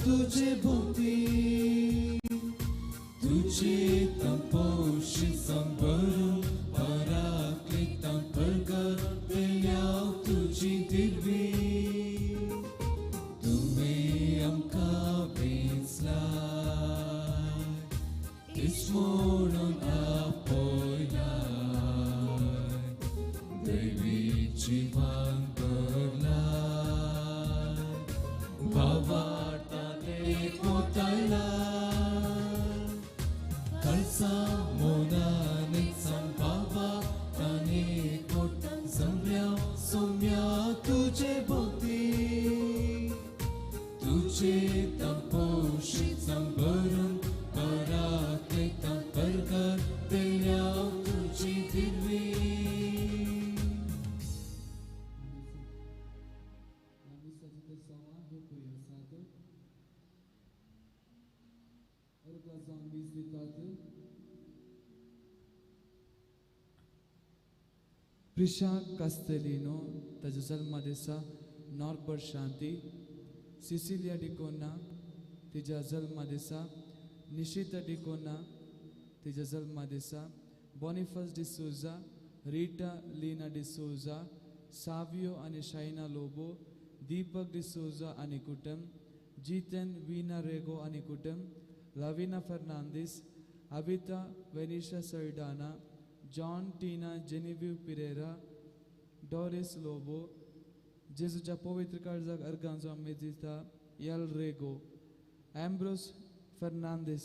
तुझे भोवती तुझे तपोशी संभरून पराक्लितां परगटल्या तुजी दिर्वी तुवें आमकां वेंचलाय इश्ट म्हणून आपयलाय दैवी जिवान भरलाय भावार्थान एकवटायलाय कळसा मोनान भावार्थान एकवट जमल्या सोम्या तुजे भोवती तुझे तपोशी संभरून पराक्लितां परगटल्या तुजी दिर्वी. प्रिशा कास्तेलिनो ताजो जल्मा दिसा नॉर्बर्ट शांती, सिसिलिया डिकोना तिज्या जल्मा दिसा, निशिता डिकोना तिज्या जल्मा दिसा, बॉनिफस डिसोजा, रिटा लीना डिसोजा, सावियो आनी शायना लोबो, दीपक डिसोजा आनी कुटुंब, जीतन वीना रेगो आनी कुटुंब, Lavina Fernandes, Avita Venisha Saldana, John Tina Genevieve Pereira, Doris Lobo, जेजूच्या पवित्र काळजाक अर्गांचो मेजिता यल रेगो, एम्ब्रोस फर्नांदीस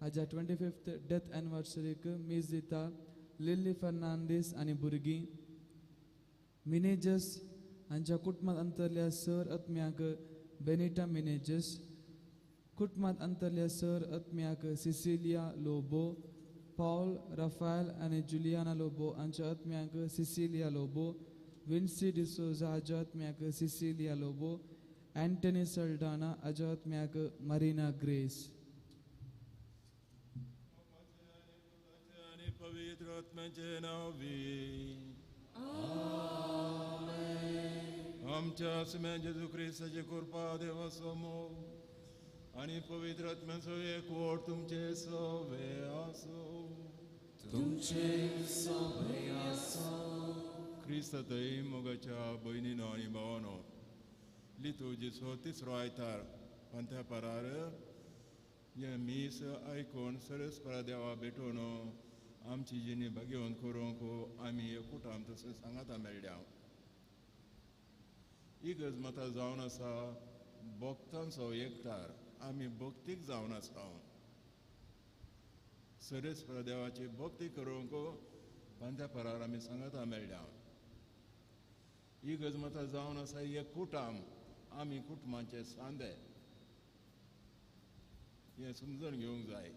हाज्या 25th death एनिवर्सरीक मीस दिता लिल्ली फर्नांदीस आनी भुरगीं, मिनेजस हांच्या कुटुंबांत अंतरल्या सर आत्म्याक बेनिटा मिनेजस, कुटुंबांत अंतरल्या सर आत्म्याक सिसिलिया लोबो, पॉल रफायल आनी जुलियाना लोबो हांच्या आत्म्याक सिसिलिया लोबो, विन्सी डिसोजा हाज्या आत्म्याक सिसिलिया लोबो, एंटनी सल्डाना हाज्या आत्म्याक मरीना ग्रेस. पवित्र आत्म्याचे नांवी आमच्या आसम्या जेजू क्रिस्ताचे कृपा देवाचो मोग आनी पवित्र आत्म्याचो एकवट तुमचे सवे आसूं. तुमचे सवे आसूं. क्रिस्तातय मोगाच्या भयणीनो आनी भावानो, लितुर्जीचो तिसरो आयतार पंथ्या पारार हें मीस आयकून सरस देवा भेटोवन आमची जिणी भाग्यवंत करूंक आमी एकूटाम तशें सांगाता मेळ्ळ्या. इगर्ज माता जावन आसा भक्तांचो एकठार, आमी भक्तीक जावन आसा. सरस देवाची भक्ती करूंक पंथ्या पारार आमी सांगाता मेळ्ळ्या. इगर्ज माता जावन आसा एक कुटाम, आमी कुटुंबाचे सांदे हें समजून घेवंक जाय.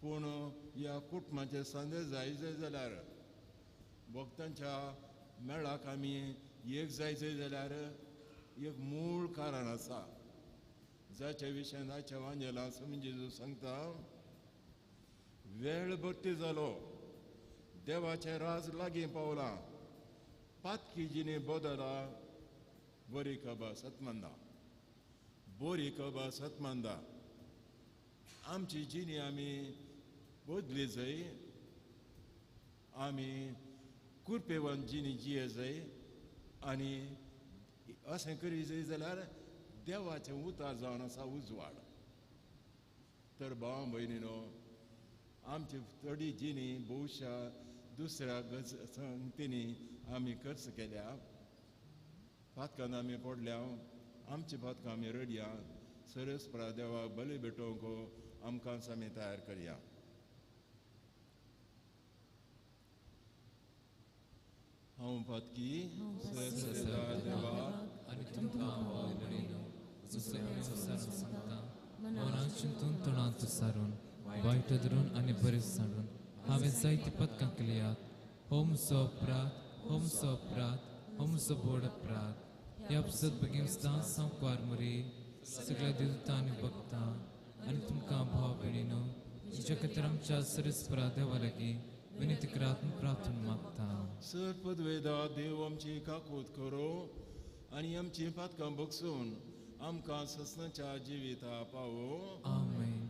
पूण ह्या कुटुंबाचे सांदे जाय जाय जाल्यार भक्तांच्या मेळाक आमी एक जायचे जाल्यार एक मूळ कारण आसा, जाच्या विशयान आयच्या वांजेला समजेजू सांगता, वेळ भरती जालो, देवाचें राज लागीं पावलां, पातकी जिणे बदला, बरी खबर सतमंदा, बरी खबर सतमंदा. आमची जिणी आमी बदली जाय, आमी कुरपेवन जिणी जिये जाय आनी अशें करी जाय जाल्यार देवाचें उतार जावन आसा उजवाड. तर भाव भयणीनो, आमची थोडी जिणी बहुशा दुसऱ्या संगतींनी आमी खर्च केल्या, पातकान आमी पडल्या, आमची पातकां आमी रडया, सरस देवाक बली भेटोवंक आमकां आमी तयार करया. हांव पातकी देवा आनी तुमकां भाव दुसऱ्या सांगता, मनांत चिंतून तोंडांत सारून वायट धरून आनी बरें सांडून हांवें जायती पदकां केल्यात. होमसो अपराध, होमसो अपराध, होमसो बोड अपराध. ह्या अपसत बेगीन सदांच हांव कुवार मुरी सगळ्या देवता आनी भक्तां आनी तुमकां भाव भयणीनो, जिच्या खातीर आमच्या सरस्परा देवा लागीं विनती करात प्रार्थना मागता. सर पदवेदा देव आमची काकूत करो आनी आमची पातकां बगसून आमकां ससनाच्या जिविता पावो. आमेन.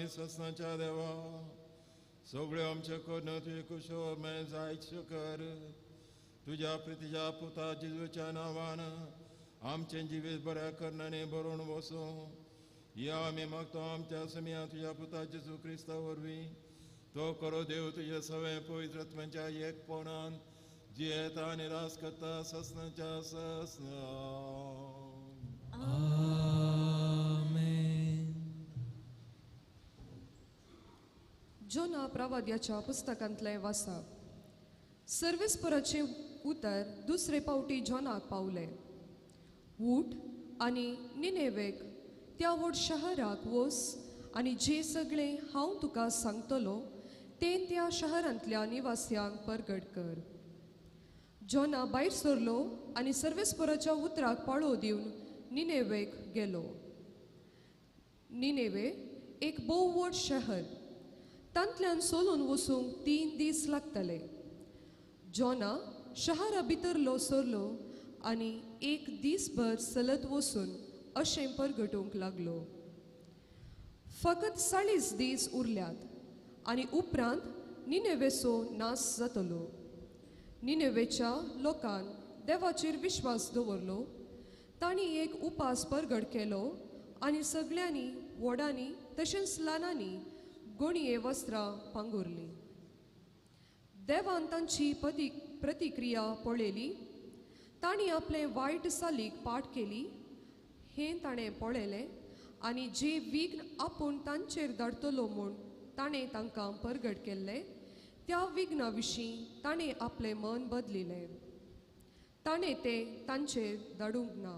ससनाच्या देवा सगळ्यो आमचे करून तुजे कुशो मे जायत कर तुज्या प्रितीच्या पुता जेजूच्या नांवान आमचें जिवीत बऱ्या करणांनी बरोवन वसूं. या आमी मागतो आमच्या समिया तुज्या पुता जेजू क्रिस्ता वरवीं तो करो देव तुज्या सगळें पवित्र आत्म्याच्या एकपणान जियेता आनी रास करता ससनाच्या ससना. जोना प्रवाद्याच्या पुस्तकांतलें वासा. सर्वेस्पराचें उतर दुसरे पावटी जोनाक पावलें. उठ आनी निनेवेक त्या व्हड शहराक वस आनी जें सगळें हांव तुका सांगतलो तें त्या शहरांतल्या निवास्यांक परगट कर. जोना भायर सरलो आनी सर्वेस्पराच्या उतराक पाळो दिवन निनेवेक गेलो. निनेवे एक भोव व्हड शहर. तांतल्यान सोलून वचूंक 3 दीस लागतले. जोना शहरा भितरलो सरलो आनी एक दीसभर चलत वचून अशें परगटूंक लागलो. फकत 40 दीस उरल्यात आनी उपरांत निनेवेचो नाश जातलो. निनेवेच्या लोकान देवाचेर विश्वास दवरलो. तांणी एक उपास परगट केलो आनी सगळ्यांनी व्हडांनी तशेंच ल्हानांनी गोणये वस्त्रां पांगुरलीं. देवान तांची प्रतिक्रिया पळयली. तांणी आपले वायट चालीक पाठ केली हें ताणें पळयलें आनी जे विघ्न आपूण तांचेर धाडटलो म्हूण ताणें तांकां परगट केल्लें त्या विघ्ना विशीं ताणें आपलें मन बदलिलें. ताणें तें तांचेर धाडूंक ना.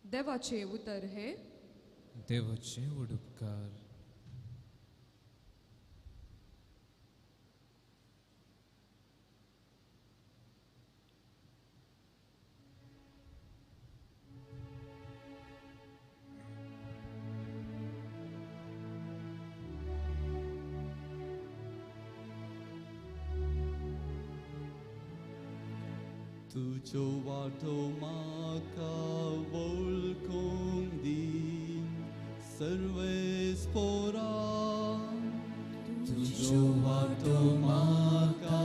देवाचें उतर हें. देवाचें उपकार. तुज्यो वाटो म्हाका वळखूंक दी सर्वेस्पोरा. तुज्यो वाटो म्हाका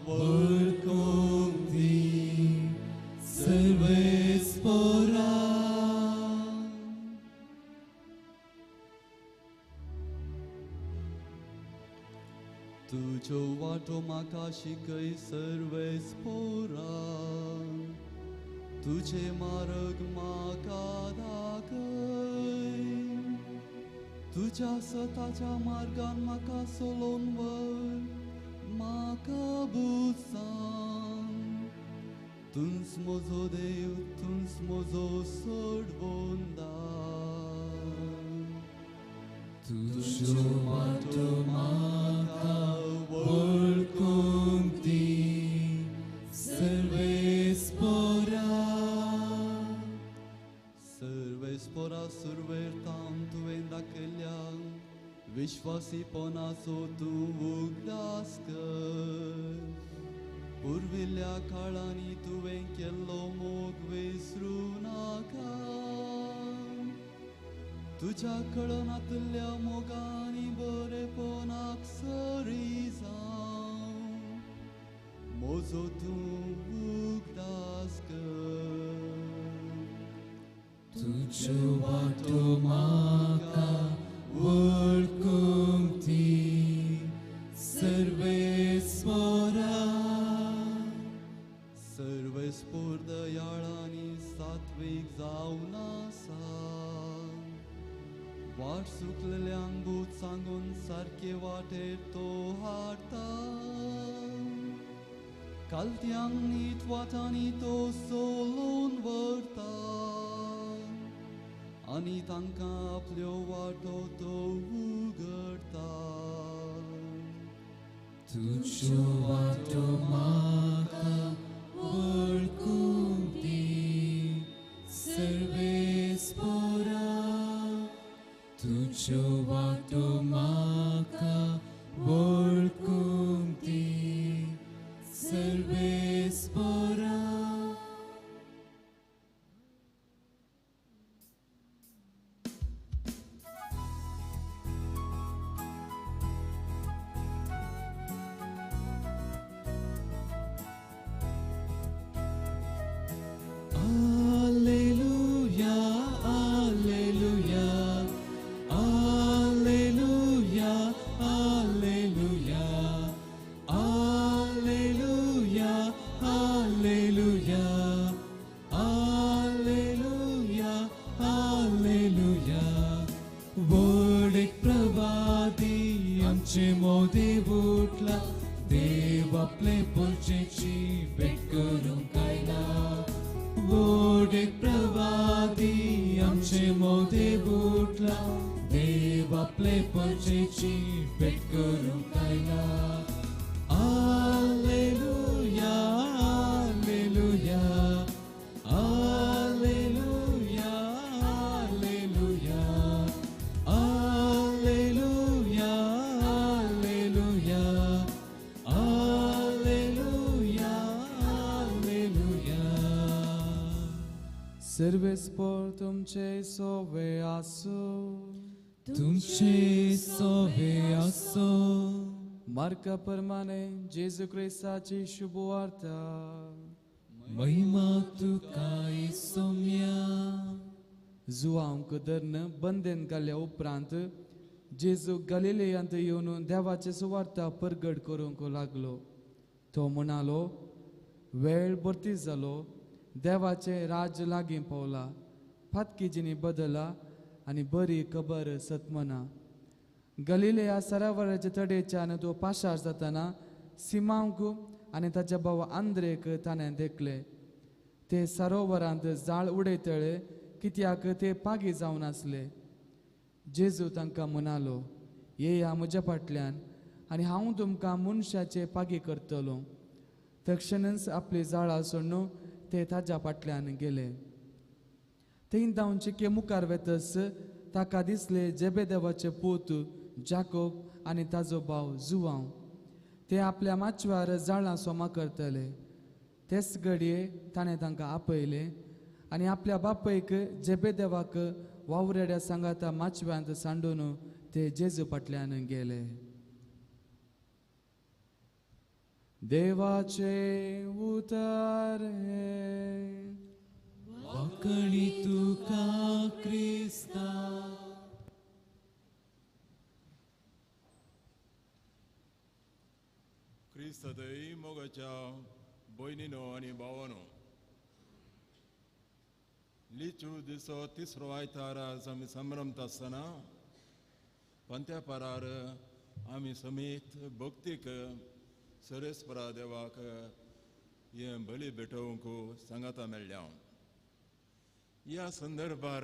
वळखूंक दी सर्वेस्पोरा. तुज्यो वाटो म्हाका शिकय सर्वेस्पोरा. तुझे मार्ग म्हाका दाखय. तुज्या सताच्या मार्गान म्हाका सोलोवन व्हर म्हाका बुजान. तूंच म्हजो देव तूंच म्हजो सोडवंदार. तुज्यो वाटो म्हाका वळखूंक दी सर्वेस्पोरा. सर्वेस्पोरा सुरवेर तावन तुवें दाखयल्या विश्वासीपणाचो तूं उगडास कर. पुर्विल्ल्या काळांनी तुवें केल्लो मोग विसरूं नाका. तुज्या कळनातल्या मोगांनी बरेपणाक सरी जावं म्हजो तूं उगडास कर. तुज्यो वाटो म्हाका वळखूंक दी सर्वेस्पोरा. सर्वेस्पोर दयाळ आनी सात्वीक जावन आसा. वाट चुकलेल्यांक बूद सांगून सारके वाटेर तो हाडटा. कालत्यांक नीट वाटांनी तो सोलोवन व्हरता आनी तांकां आपल्यो वाटो तो उगडटा. तुज्यो वाटो म्हाका वळखूंक दी सर्वेस्पोरा. तुज्यो वाटो म्हाका वळखूंक दी सर्वेस्पोरा. Alleluia, alleluia, alleluia, alleluia, alleluia, alleluia, alleluia, alleluia. वोडेक प्रवादी आमचे मोदे उठला देव आपले पोरचेची भेट करूंक आयला. वोडेक प्रवादी आमचे मोदे उठला देव आपले पोरचेची भेट करूंक आयला. Alleluia, alleluia, alleluia, alleluia, alleluia, alleluia, alleluia, alleluia. सर्वेस्पोर तुमचे सोवे आसूं. तुमचे सोवे आसूं. मार्का प्रमाणे जेजू क्रिस्ताची शुभवार्ता. महिमा तुका सोम्या. जुवांक धरून बंदेन घाल्या उपरांत जेजू गलिलेयांत येवन देवाचे सुवार्ता परगट करूंक लागलो. तो म्हणालो, वेळ भरती जालो, देवाचें राज्य लागीं पावला. फातकी जिणी बदला आनी बरी खबर सतमना. गलिलेया सरोवराच्या तडेच्यान तो पाशार जातना सिमांवक आनी ताच्या भाव आंद्रेक ताणें देखले. ते सरोवरांत जाळ उडयतले कित्याक ते पागी जावन आसले. जेजू तांकां म्हणालो, येया म्हज्या फाटल्यान आनी हांव तुमकां मनशाचे पागी करतलो. तक्षणच आपली जाळां सोडून ते ताज्या फाटल्यान गेले. थंय धांवन चिके मुखार वेतस ताका दिसले जेबेदेवाचे पूत जाकोब आनी ताजो भाव जुवांव. ते आपल्या माचव्यार जाळां सोमा करतले. तेच घडये ताणें तांकां आपयले आनी आपल्या बापयक जेबेदेवाक वावरेड्या सांगाता माचव्यांत सांडून ते जेजू फाटल्यान गेले. देवाचे उतर हें. वाकणी तुका क्रिस्ता. क्रिस्तय मोगाच्या भयणीनो आनी भावानो, लिचू दिसो तिसरो आयतार आज आमी संभ्रमता आसतना पंत्या पारार आमी समेत भक्तीक सरेस्परा देवाक हें बली भेटोवंक सांगाता मेळ्ळ्या. ह्या संदर्भार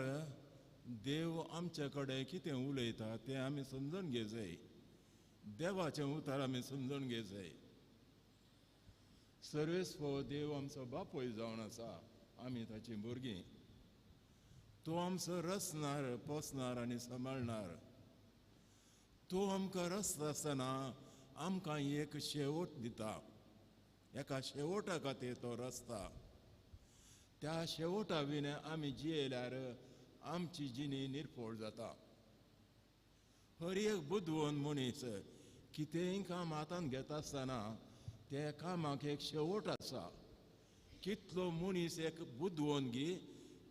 देव आमचे कडेन कितें उलयता तें आमी समजून घेवजाय. देवाचें उतर आमी समजून घेवजाय. सर्वेस्पो देव आमचो बापूय जावन आसा, आमी ताचीं भुरगीं. तो आमचो रचणार, पोसणार आनी सांबाळणार. तो आमकां रचता आसतना आमकां एक शेवट दिता. एका शेवटा खातीर तो रचता. त्या शेवटा विणे आमी जियेल्यार आमची जिणी निर्फोळ जाता. हर एक बुदवंत मनीस कितेंय काम हातांत घेता आसतना त्या कामाक एक शेवट आसा. कितलो मनीस एक बुदवंत गी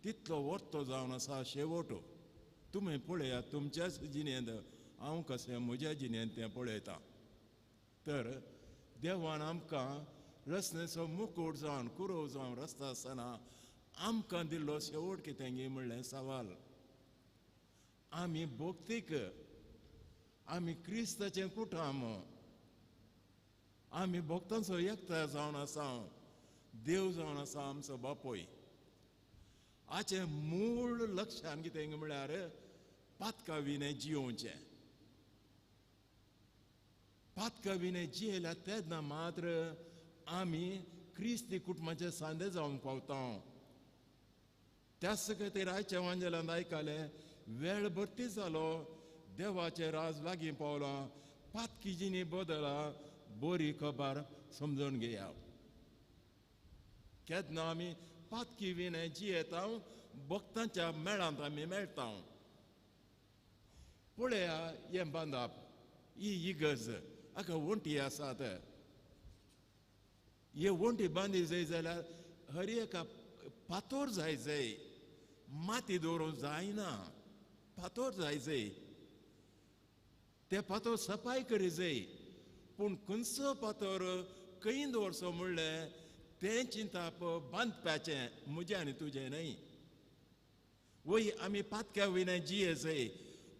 तितलो वर्तो जावन आसा शेवट. तुमी पळयात तुमच्याच जिणेंत, हांव कशें म्हज्या जिणेंत तें पळयता. तर देवान आमकां रचनेचो मुकूट जावन कुरोव जावन रचता आसतना आमकां दिल्लो शेवट कितें गी म्हणलें सवाल. आमी भक्तीक, आमी क्रिस्ताचें कुटाम, आमी भक्तांचो एकता जावन आसा. देव जावन आसा आमचो बापूय. हाचें मूळ लक्षान कितें म्हळ्यार पातका विणें जियोवचें. पातका विणें जियेल्यार तेन्ना मात्र आमी क्रिस्ती कुटुंबाचे सांदे जावंक पावता. त्याच खातीर आयच्या वांजेलान आयकलें, वेळ भरती जालो, देवाचें राज लागीं पावलां, पातकी जिणी बदला, बरी खबर समजून घेया. केन्ना आमी पातकी विणें जियेता, भक्तांच्या मेळांत आमी मेळटा. पळया हें बांदप, ही इगर्ज हाका वण्टी आसात. हे वण्टी बांदी जाय जाल्यार हर एका फातोर जाय जाय, माती दवरूंक जायना, फातोर जाय जाय. ते फातोर सफाय करी जाय. पूण खंयचो फातोर खंय दवरचो म्हणलें तें चिंताप बांदपाचें म्हजें आनी तुजें न्हय. वय आमी पातक्या वयल्यान जिये जाय,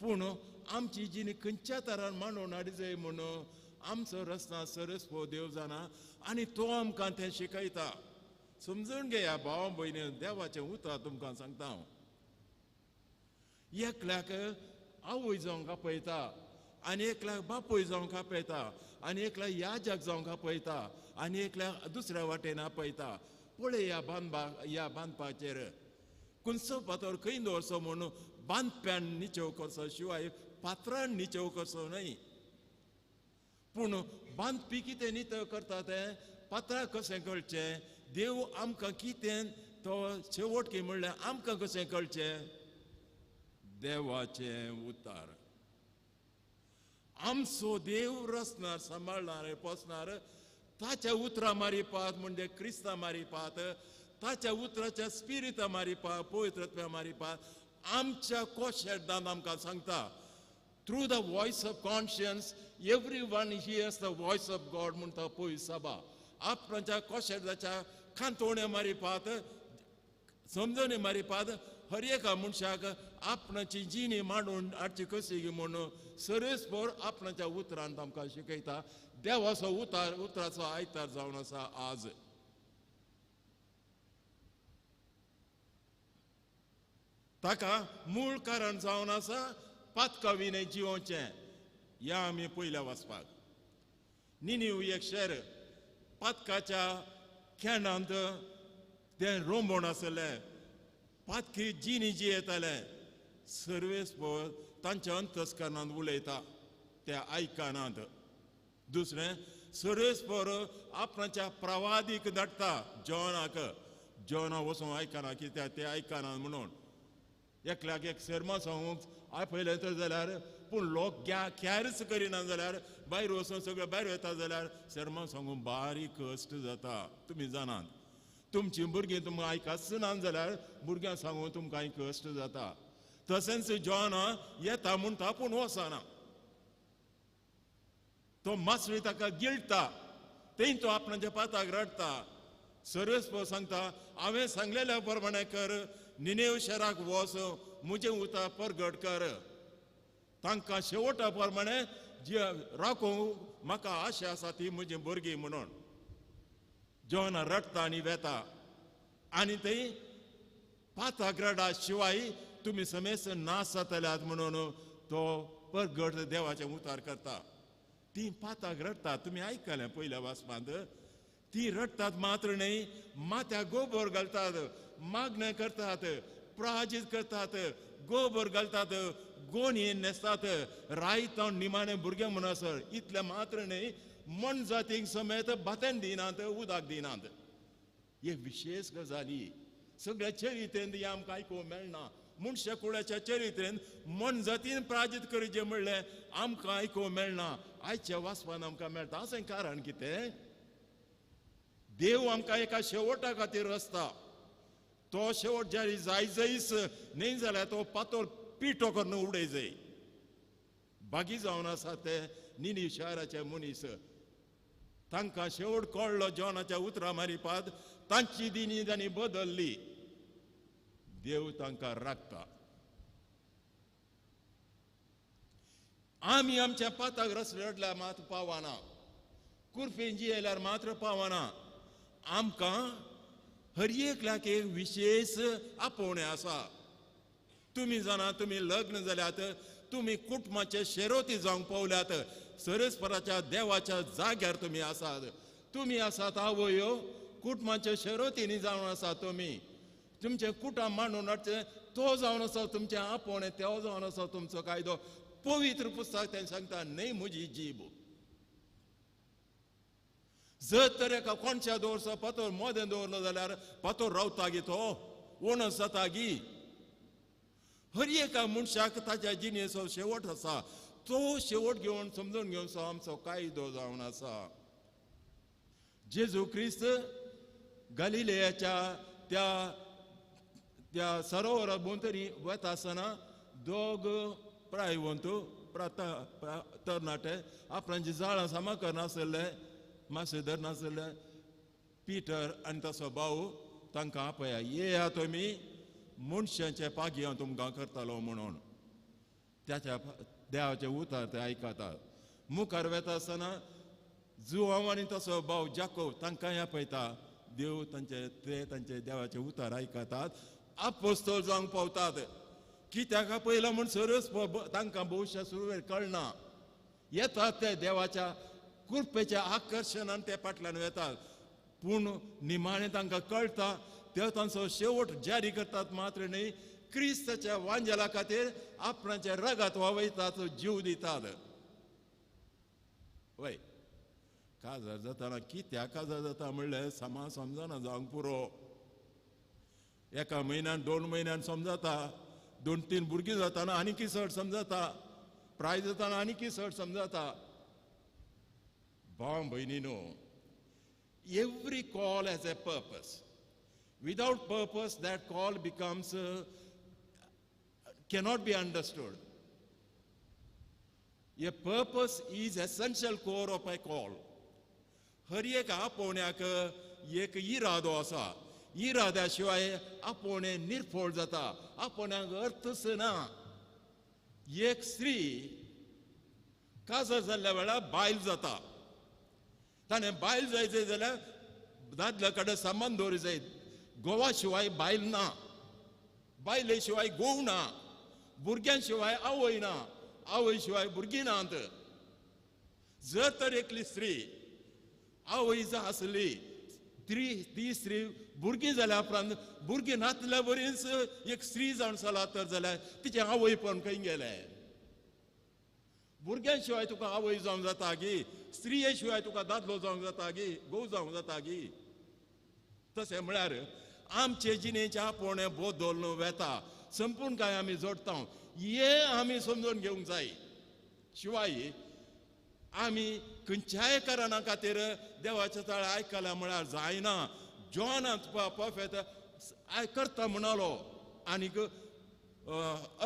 पूण आमची जिणी खंयच्या तरान मांडून हाडी जाय म्हणून आमचो रचना सरस्पो देव जाणा आनी तो आमकां तें शिकयता. समजून घेया भाव भयणी, देवाचें उतर तुमकां सांगता हांव. एकल्याक आवय जावंक आपयता आनी एकल्याक बापूय जावंक आपयता आनी एकल्याक याजक जावंक आपयता आनी एकल्याक दुसऱ्या वाटेन आपयता. पळय ह्या बांदपाक, ह्या बांदपाचेर खंयचो फातोर खंय दवरचो म्हणून बांदप्यान निचेव करचो शिवाय पात्रान निचेव करचो न्हय. पूण बांदपी कितें नितळ करता तें पात्राक कशें कळचें? देव आमकां कितें तो शेवट की म्हणल्यार आमकां कशें कळचें? देवाचें उतार. आमचो देव रचणार, सांबाळणार, पोसणार. ताच्या उतरां मारिपात म्हणजे क्रिस्ता मारिपात, ताच्या उतराच्या स्पिरिता मारिपात, पवित्रत्वा मारिपात आमच्या कोशेदान आमकां सांगता. Through the voice of conscience every one hears the voice of God म्हणटा पळय सभा. आपणाच्या कोशेदाच्या खांतोणे मारिपात समजणे मारिपात हर एका मनशाक आपणाची जिणी मांडून हाडची कशी म्हणून सरसभर आपणाच्या उतरान आमकां शिकयता. देवाचो उतार उतराचो आयतार जावन आसा आज. ताका मूळ कारण जावन आसा पातकाविने जिवोचें. ह्या आमी पयल्या वाचपाक निनीव एक शहर पातकाच्या खेणांत तें रोंबण आसलें, पातकी जिणी जी येतालें. सर्वेस्पर तांच्या अंतस्करणांत उलयता त्या आयकनात. दुसरें सर्वेस्पर आपणाच्या प्रवादीक धाडटा जॉनाक. जॉना वचून आयकना कित्याक ते आयकनात म्हणून एकल्याक एक शर्मा सांगूंक आपयलें तर जाल्यार पूण लोक कॅरच करिना जाल्यार भायर वचून सगळें भायर वता जाल्यार शर्मा सांगूंक बारीक कश्ट जाता. तुमी जाणात तुमचीं भुरगीं तुमकां आयकच ना जाल्यार भुरग्यांक सांगून तुमकां कश्ट जाता. तशेंच जॉना येता म्हणटा पूण वचना, तो मासळी ताका गिळटा, थंय तो आपणाच्या पाताक रडटा. सर्वेस्पर सांगता हांवें सांगलेल्या प्रमाणे कर, निनेव शहराक वच, म्हजें उतर परगट कर, तांकां शेवटा प्रमाणे जे राखूंक म्हाका आशा आसा ती म्हजी भुरगीं म्हणून. जॉना रडटा आनी वेता आनी थंय पाताक रडा शिवाय तुमी समेस्त नाश जातल्यात म्हणून तो परगट देवाचें उतार करता. ती पाताक रडटा, तुमी आयकलें पयल्या वाचपांत. ती रडटात मात्र न्हय, माथ्याक गोबर घालतात, मागणें करतात, प्राजीत करतात, गोबर घालतात, गोणयेन न्हेसतात, रायता निमाणे भुरगें म्हणसर. इतलें मात्र न्हय, मनजातीक समेत भात्यान दिनात, उदक दिनात. हे विशेश गजाली सगळ्या चरित्रेंत हें आमकां आयकूंक मेळना. मनशा कुळाच्या चरित्रेंत मनजातीन प्राजीत करचें म्हणलें आमकां आयकूंक मेळना. आयच्या वाचपान आमकां मेळटा. अशें कारण कितें? देव आमकां एका शेवटा खातीर रचता. तो शेवट जारी जाय जायच न्हय जाल्यार तो पातळ पिठो करून उडय जाय. बागी जावन आसा ते निनी शहराचे मनीस, तांकां शेवट कळ्ळो जॉनाच्या उतरां मारिपात, तांची दिनी तांणी बदल्ली. देव तांकां राखता. आमी आमच्या पाताक रस रडल्यार मात पावना, कुर्फेन जियेल्यार मात्र पावना. आमकां हर एकल्याक एक विशेश आपोवणें आसा. तुमी जाणा, तुमी लग्न जाल्यात, तुमी कुटुंबाचे शेरोती जावंक पावल्यात, सरस्पराच्या देवाच्या जाग्यार तुमी आसात. तुमी आसात आवयो, कुटुंबाचे शेरोतीनी जावन आसा तुमी. तुमचें कुटुंब मांडून हाडचें तो जावन आसा तुमचें आपोवणें, तो जावन आसा तुमचो कायदो. पवित्र पुस्तक तें सांगता न्हय म्हजी जीब. जर तर एका कोणच्या दवरचो पातोर मोदें दवरलो जाल्यार पातोर रावता गी, तो ओणस जाता गी. हर एका मनशाक ताच्या जिणेचो शेवट आसा, तो शेवट घेवन समजून घेवचो आमचो कायदो जावन आसा. जेजू क्रिस्त गालिलेयाच्या त्या त्या सरोवरा भोंवतणी वता आसतना दोग प्रायवंत तरणाटे आपणाची जाळां सामा करनासले, मासे धरनासले. पिटर आनी ताचो भाव तांकां आपया, येया तुमी मनशांचे पागी हांव तुमकां करतालो म्हणून. त्याच्या देवाचे उतार ते आयकतात. मुखार वता आसतना जुवांव आनी ताचो भाव जाकोब तांकांय आपयता. देव तांचे ते तांचे देवाचे उतार आयकतात, आपोस्तोल जावंक पावतात. कित्याक आपयला म्हूण सरस तांकां भोवशा सुरवेर कळना. येतात ते देवाच्या कृपेच्या आकर्शणान ते फाटल्यान वेतात, पूण निमाणें तांकां कळटा. ते तांचो शेवट जारी करतात मात्र न्हय, क्रिस्ताच्या वांजेला खातीर आपणाच्या रगात वावयतात, जीव दितात. वय काजार जाताना कित्याक काजार जाता म्हणलें सामा समजना जावंक पुरो. एका म्हयन्यान 2 म्हयन्यान समजता, 2-3 भुरगीं जाताना आनीकय चड समजता, प्राय जाताना आनीकय चड समजता. भाव भयणीनो, every call has a purpose. Without purpose that call becomes cannot be understood. A purpose is essential core of a call. हर एक आपोवण्याक एक इरादो आसा. इराद्या शिवाय आपोवणें निर्फळ जाता, आपोवण्याक अर्थच ना. एक स्त्री काजार जाल्ल्या वेळार बायल जाता. ताणें बायल जाय जाय जाल्यार दादल्या कडेन संबंद दवरूंक जाय. गोवा शिवाय बायल ना, बायले शिवाय घोव ना, भुरग्यां शिवाय आवय ना, आवय शिवाय भुरगीं नात. जर तर एकली स्त्री आवय जर आसली ती स्त्री भुरगीं जाल्या उपरांत भुरगीं नातल्या बरीच एक स्त्री जावन चला तर जाल्यार तिचें आवयपण खंय गेलें? भुरग्यां शिवाय तुका आवय जावंक जाता गी? स्त्रिये शिवाय तुका दादलो जावंक जाता गी? घोव जावंक जाता गी? तशें म्हळ्यार आमचे जिणेचें आपोवणें बदलून वेता, संपूर्ण काय आमी जोडटा हें आमी समजून घेवंक जाय. शिवाय आमी खंयच्याय कारणा खातीर देवाच्या ताळ आयकल्या म्हळ्यार जायना. जॉनांत पफेत करता म्हणालो आनीक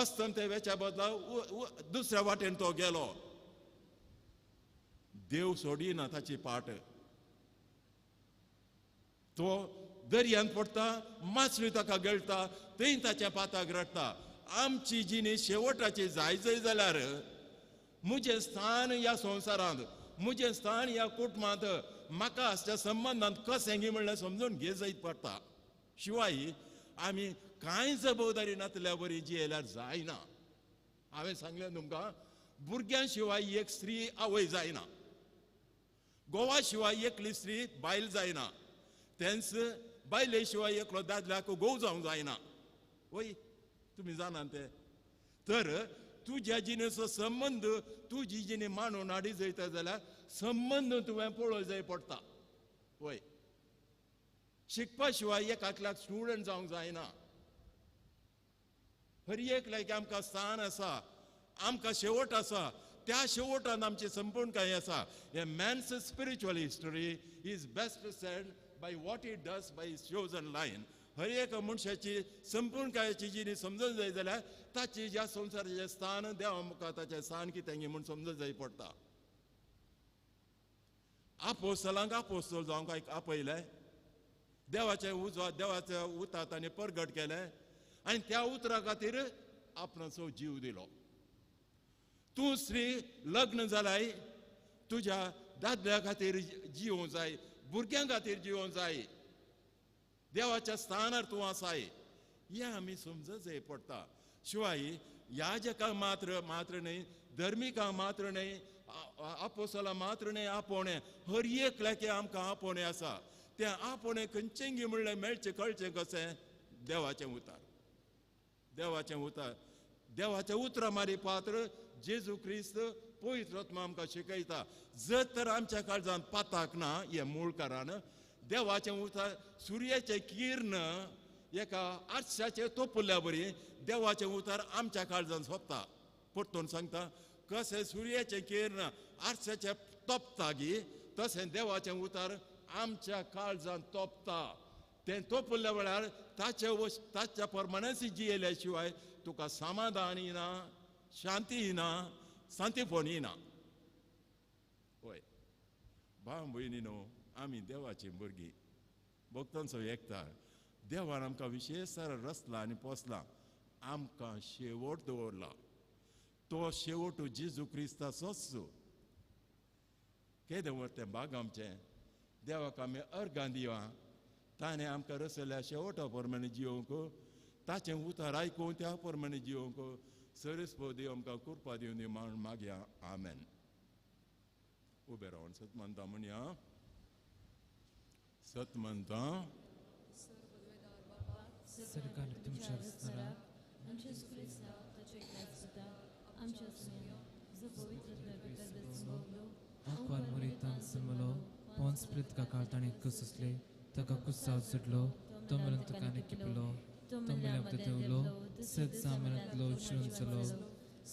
अस्तंते वेच्या बदला दुसऱ्या वाटेन तो गेलो. देव सोडिना ताची पाट. तो दर्यांत पडटा, मासळी ताका गेळटा, थंय ताच्या पाताक रडटा. आमची जिणी शेवटाची जाय जाय जाल्यार म्हजें स्थान ह्या संवसारांत, म्हजें स्थान ह्या कुटुंबांत, म्हाका आसच्या संबंदांत कशें गी म्हणल्यार समजून घे जायत पडटा. शिवाय आमी कांय जबाबदारी नातल्या बरी जियेल्यार जायना. हांवें सांगलें तुमकां, भुरग्यां शिवाय एक स्त्री आवय जायना, गोवा शिवाय एकली स्त्री बायल जायना, तेंच बायले शिवाय एकलो दादल्याक घोव जावंक जायना. वय तुमी जाणात ते. तर तुज्या जिणेचो संबंद तुजी जिणे मांडून हाडी जयता जाल्यार संबंद तुवें पळोवंक जाय पडटा. वय शिकपा शिवाय एकाकल्याक स्टुडंट जावंक जायना. हर एकल्याक आमकां स्थान आसा, आमकां शेवट आसा, त्या शेवटान आमची संपूर्ण कांय आसा. A man's spiritual history is best said by what he does by his chosen line. हर एक मनशाची संपूर्ण कायाची जिणी समजून जाय जाल्यार ताची ज्या संवसाराचें स्थान देवा मुखार ताचें स्थान कितें म्हूण समजून जाय पडटा. आपोस्तलांक आपोस्तल जावंक आपयलें, देवाचें उजवा देवाच्या उतार ताणें परगट केलें आनी त्या उतरा खातीर आपणाचो जीव दिलो. तूं स्त्री लग्न जालाय, तुज्या दादल्या खातीर जिवोवंक जाय, भुरग्यां खातीर जिवोवंक जाय, देवाच्या स्थानार तूं आसाय हें आमी समजूंक जाय पडटा. शिवाय याजकां मात्र मात्र न्हय, धर्मिकां मात्र न्हय, आपोसलां मात्र न्हय आपोवणें, हर एकल्याक आमकां आपोवणें आसा. तें आपोवणें खंयचें म्हणल्यार मेळचें कळचें कशें? देवाचें उतार, देवाचें उतार, देवाचें उतरां मारी पात्र जेजू क्रिस्त पवित्र आत्मा आमकां शिकयता. जर तर आमच्या काळजान पाताक ना हें मूळ कारण देवाचें उतर सुर्याचें किर्ण एका आरशाचेर तोपुल्ल्या बरी देवाचें उतर आमच्या काळजान सोंपता. परतून सांगता, कशें सुर्याचें किर्ण आरशाचें तोपता गी तशें देवाचें उतर आमच्या काळजान तोपता. तें तोपुल्ल्या वेळार ताचे ताच्या प्रमाणेच जियेल्या शिवाय तुका समाधान येना, शांती येना, शांतीपण येना. हय भाव भयणी न्हू, आमी देवाची भुरगीं, भक्तांचो एकतार. देवान आमकां विशेश रचला आनी पोसला, आमकां शेवट दवरला. तो शेवट जेजू क्रिस्ताचोच. केदें व्हड तें भाग आमचें. देवाक आमी अर्गां दिया, ताणें आमकां रचल्या शेवटा प्रमाणे जिवंक, ताचें उतर आयकून त्या प्रमाणे जिवंक सरस्पत देव आमकां कृपा दिवन दी म्हूण मागया. आमेन. उबें रावन सत म्हणटा म्हणया, सत म्हणटा. सरकार तुमच्या स्मरात आंकवार मुरितान समलो पोन्स प्रीत काकाळ ताणें कसुसले ताका कुसाव सुटलो तो मेरेन तुका किपलो तो मेल्याक देवलो सत सामरांतलो उचलून चलो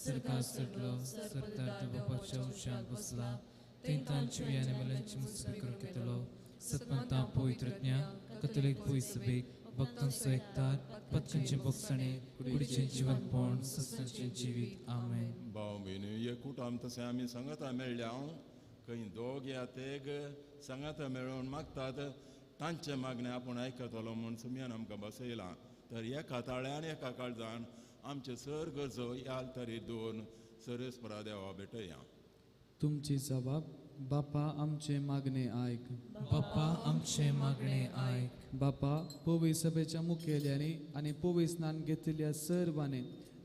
सरकार सुटलो सरकार बापाच्या उशान बसला थंय तांची आनी मेल्यांची मुसबी करून घेतलो सतमंता पवित्रज्ञा कथोलीक पयसबेक भक्तांचो एकतार, पत्कांचें बोगसणें, कुडीचें जिवनपण, सस्नाचें जिवीत. आमेन. भाव भयणी, एकूट आम तशें आमी सांगाता मेळ्ळ्या. खंय दोग या तेग सांगाता मेळून मागतात तांचें मागणें आपूण आयकतलो म्हूण सुमयान आमकां बसयलां. तर एका ताळ्यान एका काळजान आमचे सर गरजो ह्या तरी दोन सरस्परा देवा भेटया. तुमची जबाब बापा आमचे मागणे आयक. बापा आमचे मागणे आयक. बापा, पवी सभेच्या मुखेल्यांनी आनी पवी स्नान घेतिल्ल्या सर्वांनी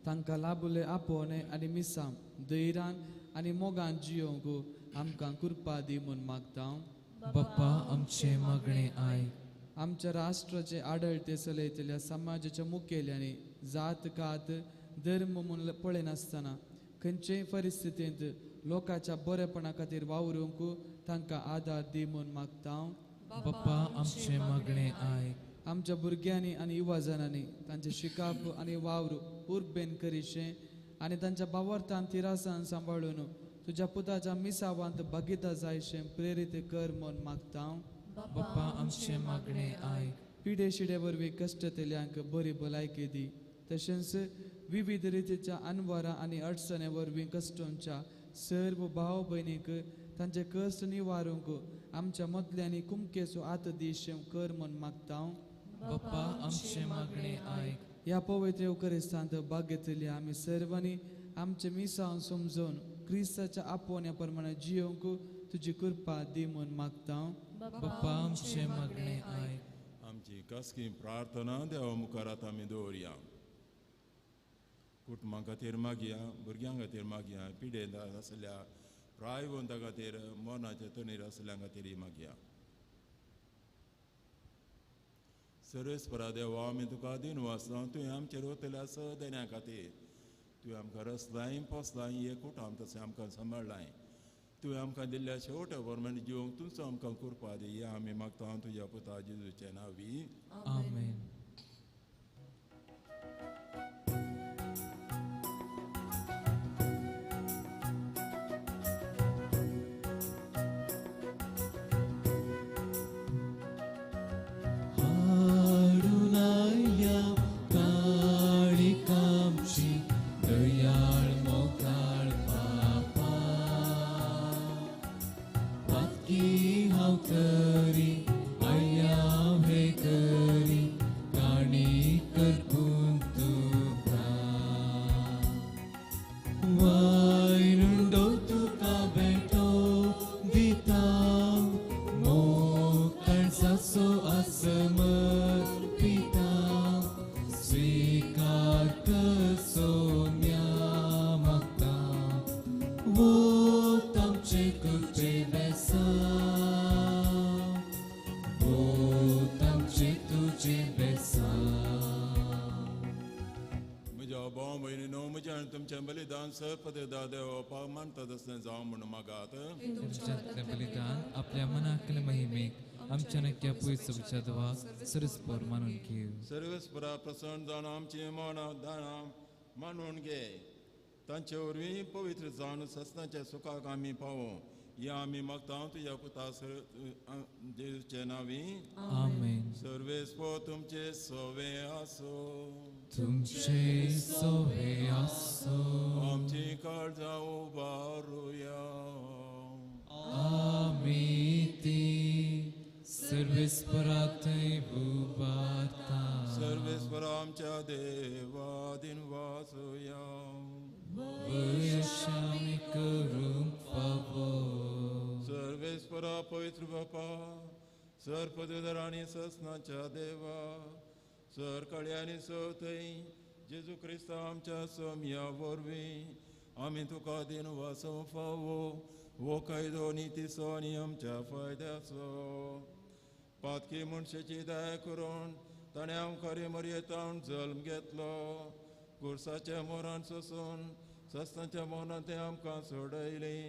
तांकां लाभले आपोवणें आनी मिसां धैर्यान आनी मोगान जियोवंक आमकां कृपा दी म्हूण मागता. बापा आमचे मागणे आयक. आमच्या राष्ट्राचे आडळते चलयतल्या समाजाच्या मुखेल्यांनी जात कात धर्म म्हूण पळयनासतना खंयचेय परिस्थितींत लोकांच्या बरेपणा खातीर वावरूंक तांकां आदार दी म्हूण मागता. बापा आमचे मागणे आयक. आमच्या भुरग्यांनी आनी युवाजनांनी तांचें शिकाप आनी वावर उर्बेन करीशें आनी तांच्या बावर्थान तिरासान सांबाळून तुज्या पुताच्या मिसावांत भागीदार जायशें प्रेरीत कर म्हूण मागता. बापा आमचे मागणे आयक. पिडे शिडे वरवीं कश्टतेल्यांक बरी भलायकी दी, तशेंच विविध रितीच्या अनवरां आनी अडचणे वरवीं कश्टोंच्या सर्व भाव भयणीक तांचे कश्ट निवारूंक आमच्या मदल्यांनी कुमकेचो आत दीश कर म्हूण मागता. बापा आमचे मागणे आयक. ह्या पवित्र येवकरिस्तांत भाग घेतली आमी सर्वांनी आमचे मिसांव समजून क्रिस्ताच्या आपोवण्या प्रमाणे जियोवंक तुजी कृपा दी म्हूण मागता. बापा आमचे मागणे आयक. आमची खासगी प्रार्थना देवा मुखार आतां आमी दवरया. कुटुंबां खातीर मागया, भुरग्यां खातीर मागया, पिडेंत आसल्या प्रायवंता खातीर, मनाचे तणीर आसल्या खातीर मागया. सर्वेस्परा देवा, आमी तुका दिनवासता तुवें आमचेर वतल्या सदन्या खातीर. तुवें आमकां रसलाय पोसलाय, एकूट आम तशें आमकां सांबाळ्ळाय. तुवें आमकां दिल्ल्या शेवट्या प्रमाणे जिवंक तुमचो आमकां कृपा दी. आमी मागता तुज्या पुता जेजूचे नांवी. आमेन. बलिदान आपल्या मनाकले महिमेक आमच्या नक्या पयसच्या देवाक सरस्पर मानून घेव. सर्वेस्परा प्रसन्न जावन आमची मनां दानां मानून घे. तांचे वरवीं पवित्र जावन सस्नाच्या सुखाक आमी पावूं. या आमी मागता तुज्या पुता जेजूचे नांवी. आमेन. सर्वेस्पर तुमचे सोवे आसो. तुमचे सोवे आसो. आमची काळजां उबारुया. आमी ती सर्वेस्परा थंय उबारता. सर्वेस्परा आमच्या देवा दिनवासुया. वयशामी करूंक फावो. सर्वेस्परा पवित्र बापा, सर पदवीधर आनी ससनाच्या देवा, सर काळ्यांनी सवथंय जेजू क्रिस्ता आमच्या सोम्या वरवीं आमी तुका दिनवासो फावो. हो कायदो नितीचो आनी आमच्या फायद्याचो. पातकी मनशाची दया करून ताणें आमकां मरयेतावन जल्म घेतलो. कुर्साच्या मोरान सोसून सस्तांच्या मनांत तें आमकां सोडयली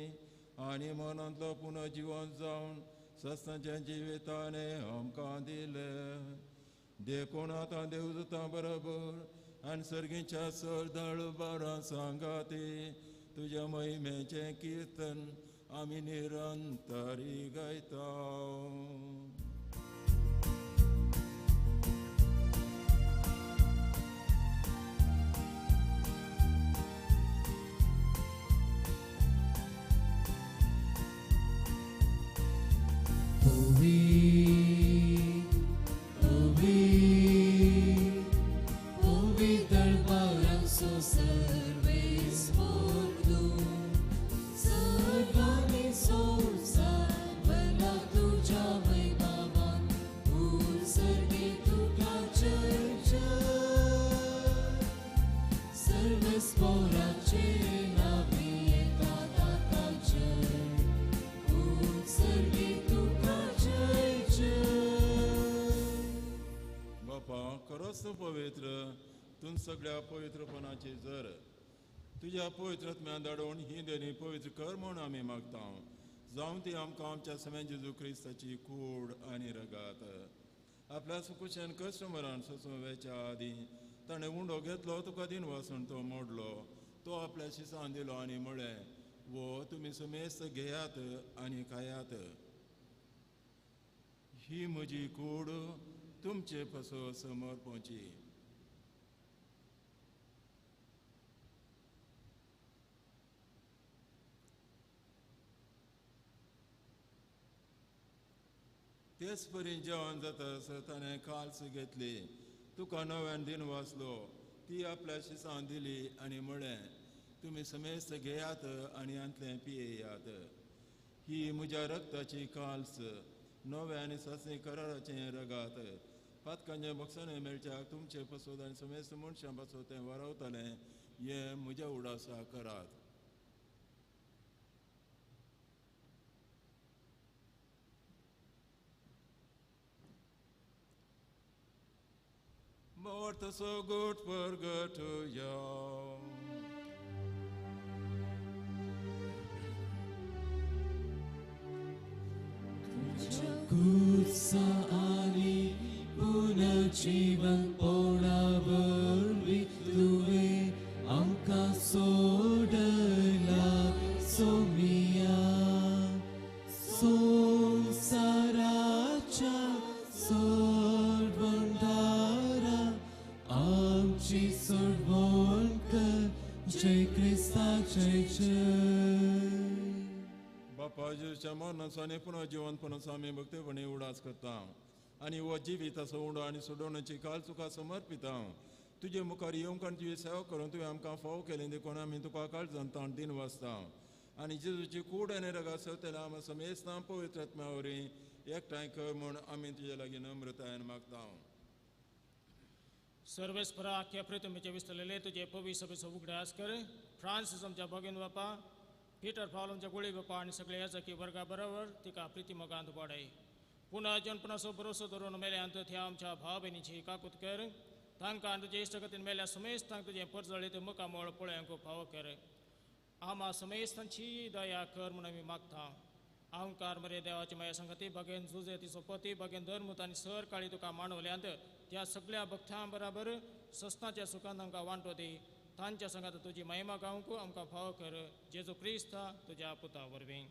आनी मनांतलो पुनः जिवन जावन सस्तांच्या जिविताने आमकां दिलें. देखून आतां देवदूतां बरोबर आनी सर्गीच्या सरदळबारां सांगाती तुज्या महिमेचें किर्तन आमी निरंतरी गायता. क्रिस्ताचे नांवी येता ताका जय, उत्सर्गी तुका जय जय. बापा खरोच तूं पवित्र, तूं सगळ्या पवित्रपणाची जर. तुज्या पवित्र आत्म्यान धाडून ही देणी पवित्र कर म्हूण आमी मागता. जावं ती आमकां आमच्या समेन जेजू क्रिस्ताची कूड आनी रगात. आपल्या सुकुशेन कश्ट मरण सोसूं वेच्या आदीं ताणें उंडो घेतलो, तुका दिन वासून तो मोडलो, तो आपल्या शिसान दिलो आनी म्हळें, वो तुमी समेस्त घेयात आनी खायात, ही म्हजी कूड तुमचे पासत समर्पची. तेच परी जेवण जाता ताणें काल्स घेतली, तुका नव्यान दिन वाचलो, ती आपल्या शिसान दिली आनी म्हळें, तुमी समेस्त घेयात आनी हांतलें पियेयात, ही म्हज्या रक्ताची काल्स, नव्या आनी सासणी कराराचें रगात. पातकांच्या भक्षणें मेळच्याक तुमचे पासत आनी समेस्त मनशां पासत तें वारावतलें, हें म्हज्या उडासा करात. Morta so gut purgatorio. कुसा आनी पुनर्जीवन पोणावरवी तुवें आमकां सोडला सोमिया, संवसाराच्या सोडवणदारा आमची सोडवण कर, जय क्रिस्ता जय जय. बापा जेजूच्या मरणाचो आनी पुनर्जिवनपणाचो आमी भक्तेपणी उडास करता आनी हो जिविताचो उंडो आनी सोडवण्याची काल तुका समर्पिता. तुजे मुखार येवंक आनी तुजी सेवा करून तुवें आमकां फाव केली देखून आमी तुका काळजान ताण दिन वाचता आनी जेजूची कूड आनी रगात सोदतल्या आमी समेस्तां पवित्र आत्म्या वरवीं एकठांय कर म्हूण आमी तुजे लागीं नम्रतायेन मागता. सर्वेस्परा आख्या प्रितमेचे विसरलेले तुजे पवी सभेचो उगडास कर. फ्रांसीस आमच्या भगीन बापा, पिटर पावल आमच्या गुळी बापा आनी सगळे याजकी वर्गा बरोबर तिका प्रिती मोगांत वाडय. पुनः जनपणाचो भरोसो धरून मेल्यांत त्या आमच्या भाव भयणीची काकूत कर. तांकां आनी तुजे इश्टगतीन मेल्या समेस्तांक तुजें परजळीत मुखामळ पळोवंक फावो कर. आमा समेस्तांची दया कर म्हूण आमी मागता. आमकार मरे देवाची माया संगती बगेन जुजे ती सोपती बगेन धर्मूत आनी सर काळी तुका मांडवल्यांत त्या सगळ्या भक्तां बराबर सस्नाच्या सुखान तांकां वांटो दी. तांच्या संगात तुजी महिमा गावंक आमकां फावो कर, जेजू क्रिस्ता तुज्या पुता वरवीं.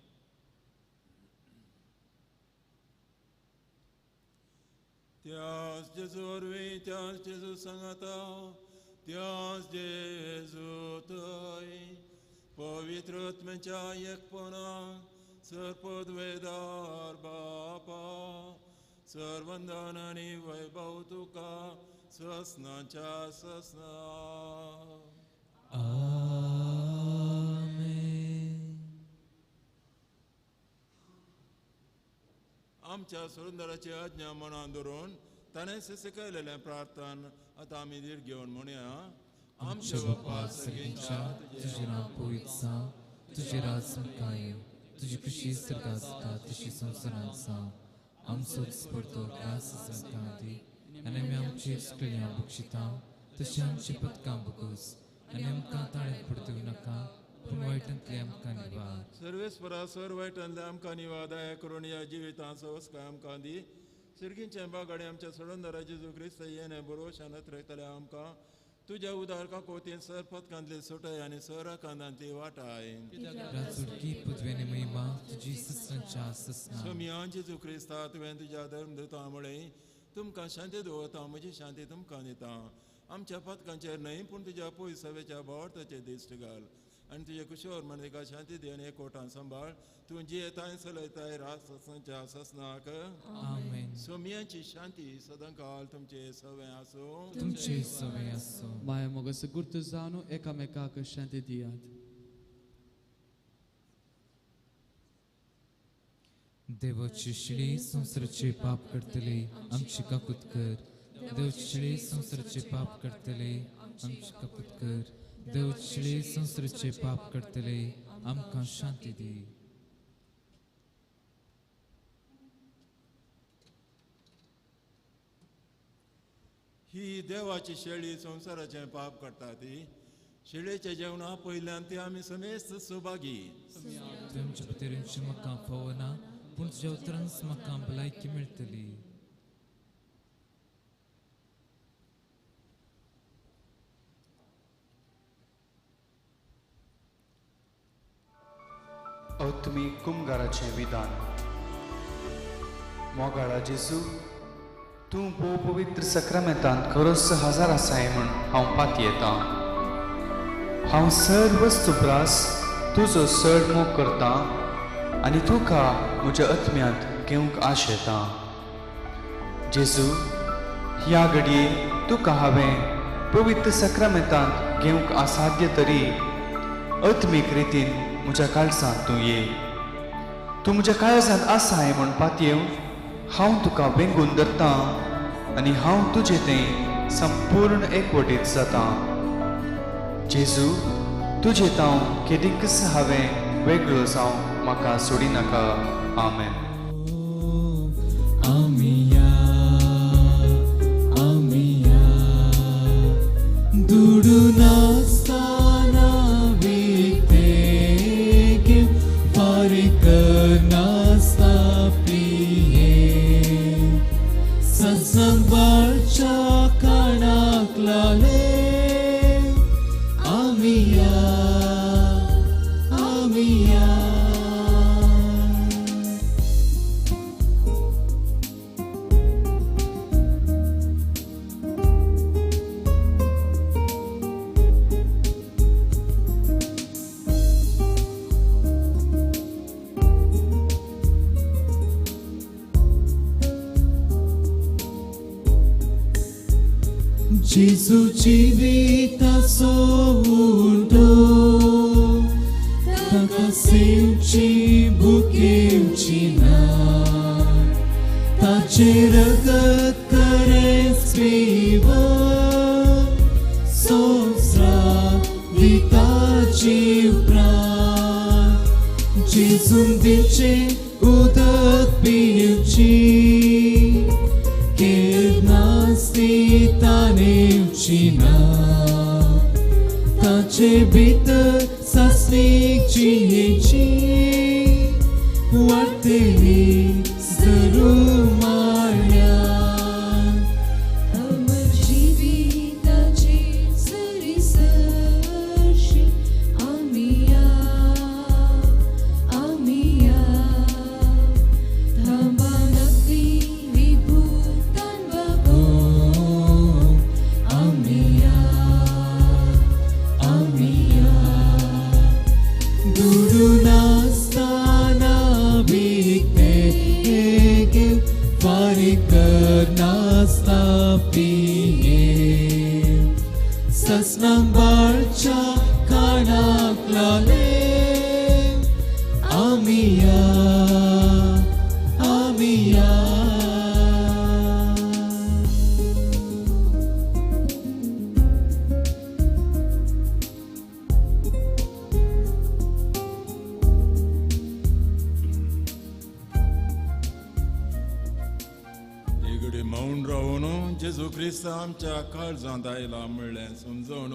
त्याच जेजू वरवीं, त्याच जेजू सांगाता, त्याच जेजू थंय पवित्र आत्म्याच्या एकपणान सर्पद्वेदार बापा, सर्वंदन आनी वैभव तुका ससनाच्या ससना. आमेन. आमच्या सुरुंदराची आज्ञा मनान धरून ताणें शिकयलेलें प्रार्थन आतां आमी धीर घेवन म्हणया. आमच्या बापा सगळ्यांच्या तुजें नांव पवित्र जावं, तुजें राज आमकां येवं, तुजी खुशी स्वर्गांत जाता तशी संवसारांत जावं. आमचो दिसपडतो घास आमकां दी आनी आमी आमची सगळ्यां बक्षिता तशें आमची पदकां बगोस आनी आमकां ताळें पडतूं नाका, पूण वायटांतलें आमकां निवार. सर्वेस्परा सर वायटांतलें आमकां निवार दया करून ह्या जिवितांत सवस्काय आमकां दी. सिरगींचें बागाडे आमच्या सोडंदरा जेजू क्रिस्त येणे बरोवशान अत्रयतले आमकां तुज्या उदार काकोतीन सर पदकांतली सुटय आनी सर कांदांतली वाटाय. राजवटकी पदवेनी महिमा तुजी ससनाच्या ससना. सोमियान जेजू क्रिस्ता तुवें तुज्या धर्मदूतां म्हळें, तुमकां शांती दवरता, म्हजी शांती तुमकां दिता. आमच्या पदकांचेर न्हय पूण तुज्या पयसवेच्या भावार्थाचेर दिश्ट घाल आनी तुजे कुशीवर म्हणिका शांती दी आनी एकवटान सांबाळ. तूं जियेताय चलयताय रात ससनाच्या ससनाक. आमेन. सोमियाची शांती सदांकाल तुमचे सवे आसूं. तुमचे सवे आसूं. माया मोगाचो गुर्त जावन एकामेकाक शांती दियात. देवाची शिडी संवसाराचे पाप करतले आमची काकूत कर. देवाची शेळी संवसाराचे पाप काडटले, आमची कपत कर. देवाची शेळी संवसाराचे पाप काडटले, आमकां शांती दी. ही देवाची शेळी संवसाराचें पाप काडटा ती शेळेच्या जेवणा पयल्यान ती आमी समेस्त सौभागी. तुमच्या पतेरींची म्हाका फावना, पूण तुज्या उतरांच म्हाका भलायकी मेळटली. आत्मीक कुमगाराचें विधान. मोगाळा जेजू, तूं भोव पवित्र सक्रामेंतांत खरोच हजार आसाय म्हूण हांव पातयेतां. हांव सर्व वस्तू प्रास तुजो चड मोग करतां आनी तुका म्हज्या आत्म्यांत घेवंक आशेतां. जेजू, ह्या घडये तुका हांवें पवित्र सक्रामेंतांत घेवंक असाध्य तरी आत्मीक रितीन म्हज्या काळजांत तूं ये. तूं म्हज्या काळजांत आसाय म्हूण पातयेवन हांव तुका वेंगून धरतां आनी हांव तुजे तें संपूर्ण एकवटीत जातां. जेजू, तुजे तांव केदीकच हांवें वेगळो जावं म्हाका सोडिनाका. आमेन. आमिया आमिया दुडू नासतना विकतें फारीक नासता पिये सत्संगाच्या कानाक लाले. आमिया आमिया. जेजू जिविताचो उंटो ताका सेवची भुकेवची ना, ताचें रगत खरेंच पिवन संवसाराक दिता जीव प्राण. जेजून दिवचें उदक पिवची केन्नाच ती तानेवची ना, ताचे भितर सासणीक जियेची वाडटली जरूर माळ्या. अमर जिविताची सरी सरशी आमिया आमिया. थांबा नकली विभूतान बाबो आमिया आमिया. दुडू नासतना विकतें फारीक नासता पिये ससनांबाळच्या कानाक लाले. आमिया आमिया. घडी मौन रावून जेजू क्रिस्त आमच्या काळजांत आयला म्हणलें समजून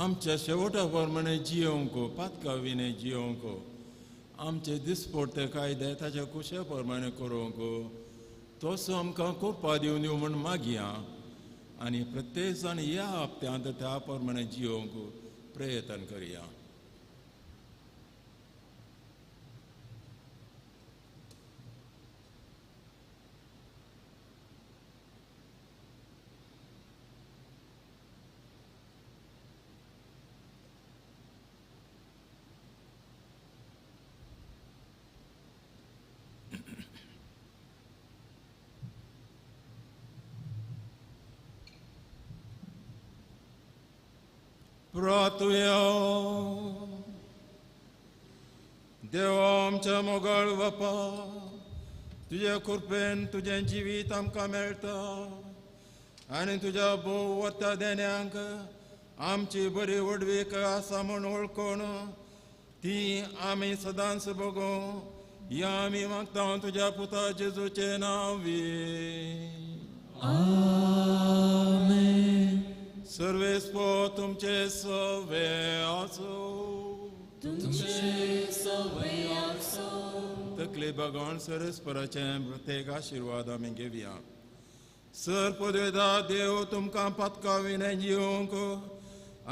आमच्या शेवटा प्रमाणे जियोवंक, पातका विणे जियोवंक, आमचे दिसपडते कायदे ताच्या कुशे प्रमाणे करूंक तसो आमकां कृपा दिवन दिवं म्हूण मागया आनी प्रत्येक जाण ह्या हप्त्यांत त्या प्रमाणे जियोवंक प्रयत्न करया. प्रातुया देवा आमच्या मोगाळ बापा, तुज्या कृपेन तुजें जिवीत आमकां मेळटा आनी तुज्या भोव वता देण्यांक आमची बरी व्हडवीक आसा म्हूण वळखून ती आमी सदांच बगों ह्या आमी मागता तुज्या पुता जेजूचे नांवी. आमेन. सर्वेस्पो तुमचे सवे आसूं. तुमचे सवे आसूं. तकली बागोवन सर्वेस्पराचें प्रत्येक आशिर्वाद आमी घेवया. सर पदवेदा देव तुमकां पातका विणें जिवंक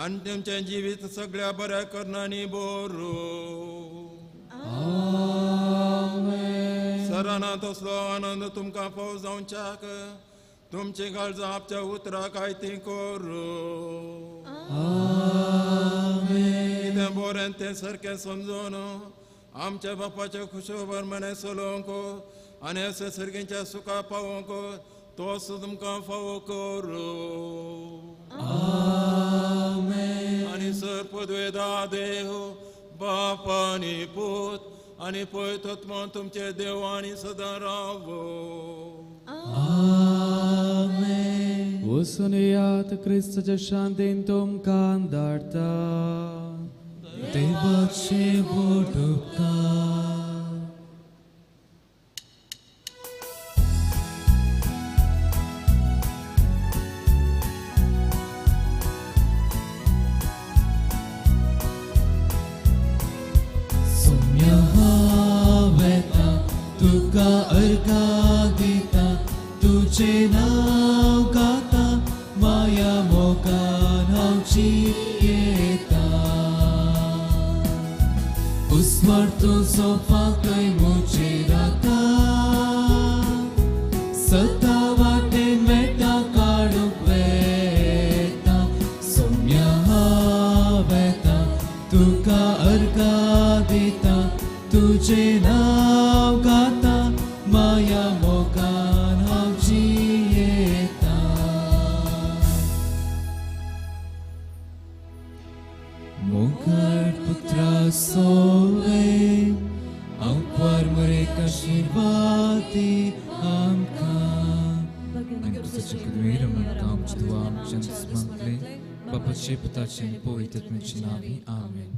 आनी तुमचें जिवीत सगळ्या बऱ्या करणांनी बरो. सराना तसलो आनंद तुमकां फाव जावच्याक तुमचीं काळजां आपच्या उतराक आयतीं करूं. कितें बरें तें सारकें समजून आमच्या बापाच्या खुशोबर मने चलोवंक आनी अशें सर्गींच्या सुखा पावोवंक तोच तुमकां फावो करूं. आनी सर पदवेदा देव बाप आनी पूत आनी पवित्र तुमचे देव आनी सदां रावो. वचून येयात क्रिस्ताच्या शांतीन तुमकां धाडटा. देवाचे व्हड उपकार. सोम्या हांव येता तुका अर्घा दिता तुजें नांव गाता माया मोगान हांव जियेता. उस्वार तुजो फांकय म्हजेर आतां सदां वाटेन मेळटा काडूंक वेता. सोम्या हांव येता तुका अर्घा दिता तुजें नांव गाता माया मोगान हांव जियेता. मोगाळ पुत्रा सोवे आंकवार मरेक आशिर्वाद दी आमकां. आनी तुजो कुदवेर म्हणटा आमच्या दुआ आमच्या दुस्मांतले बापाचे पुताचे आनी पवित्र आत्म्याचे नांवी. आमेन.